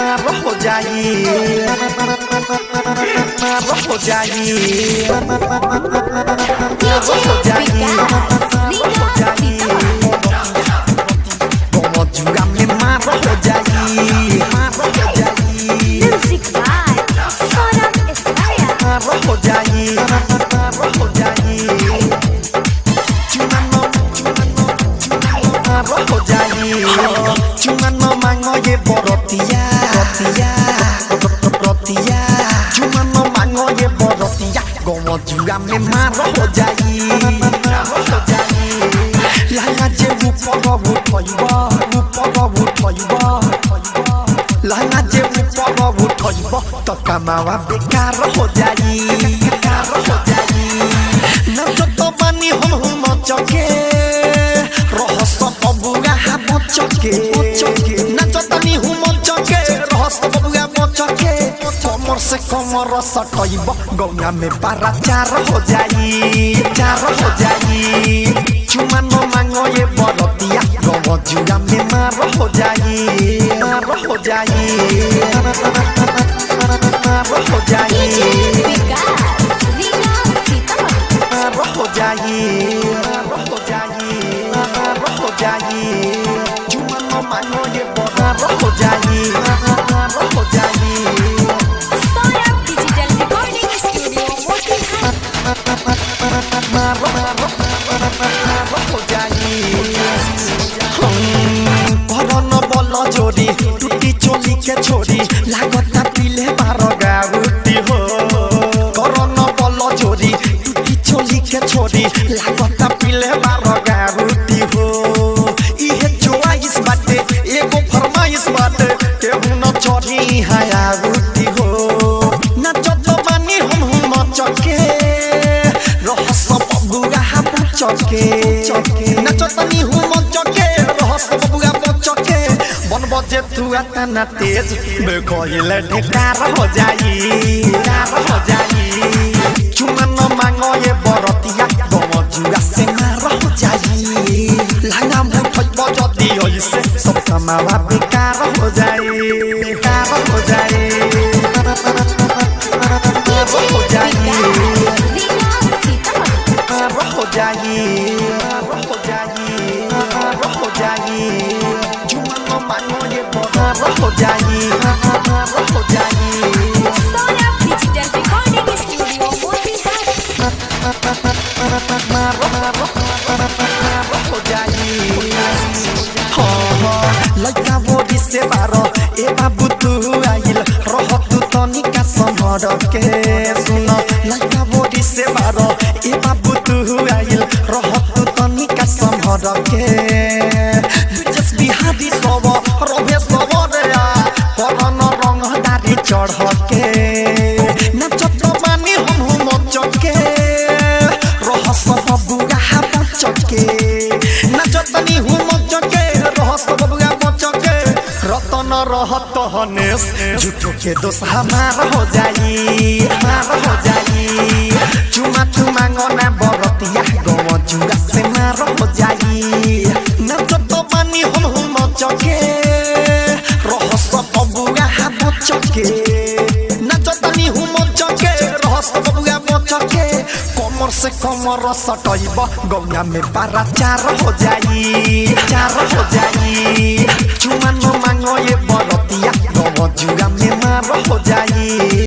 मार हो जाई, मार हो जाई, DJ Vikas Liga Sitamarhi. गमजुआ में मार हो जाई, मार हो जाई, Music by Saurabh Isaiah. मार हो जाई, मार हो जाई, चुमा न, चुमा न, चुमा न, मार हो जाई। चुमा न मांगो ये बरतिया, रतिया, रतिया। चुमा न मांगो ये बरतिया, गमजुआ में मार हो जाई, मार हो जाई। लाला जे ऊपर उठइब, ऊपर उठइब, लाला जे ऊपर उठइब त कमावा बेकार हो जाई, बेकार हो जाई। नचत बानी हम हम चके, रहस बबुआ बचके, नचतनी हम चके, रहस बबुआ बचके। कमर से कमर सटइब, गौना में बारा चार हो जाई, चार हो जाई। चुमा न मांगो ये बरतिया, गमजुआ में मार हो जाई, मार हो जाई, मार हो DJ जाई, Vikas Liga Sitamarhi. मार हो जाई, मार हो जाई, मार हो जाई। चुमा न मांगो ये मार हो जाई, मार हो जाई। Saurabh Digital Recording Studio Motihari. मार मार मार हो जाई। करन बल जोरी टूटी चोली के छोरी, लागता पीले बार गाउटी हो। करन बल जोरी टूटी चोली के छोरी, लागता पीले बार गाउटी हो। इहे चोआइस बाटे, एगो फरमाइश बाटे, केहू न चढ़ी हायाउटी हो। नचत बानी हम हम चके, रहस बबुआ बचके, नचतनी हम चके, रहस बबुआ बचके। बन बजे तू तना तेज बेकहिले ढेकार हो जाई, कार हो जाई। चुमा न मांगो ये बरतिया, गमजुआ से मार हो जाई। लागा मुठ बजती ऐसे सब कमावा बेकार हो जाई, बेकार हो जाई, DJ हो जाई, Vikas Liga Sitamarhi. मार हो जाई, मार हो जाई, मार हो जाई। चुमा न मांगो ये मार हो जाई, मार हो जाई। Saurabh Digital Recording Studio Motihari. मार मार मार हो जाई। हो हो लइका बोरी से बारो ए बाबू तू आइल रह तू तनिका समर के सुन। लइका बोरी से बारो ए बाबू तू आइल रह तू तनिका समर के। जस बिहारी सब रभे सब रे करन रंग दारी चढ़ के। नचत बानी हम हम चके, रहस बबुआ बचके। नचतनी हम चके, रहस बबुआ बचके। रतन रहत हनेस झूठो के दोष हमार हो जाई, हमार हो जाई। चुमा चुमा ngona बरतिया, गमजुआ से मार हो जाई। नचत बानी हम हम चके, रहस बबुआ बचके। नचतनी हम चके, रहस बबुआ बचके। कमर से कमर सटइब, गौना में बारा चार हो जाई, चार हो जाई। चुमा न मांगो ये बरतिया, गमजुआ में मार हो जाई।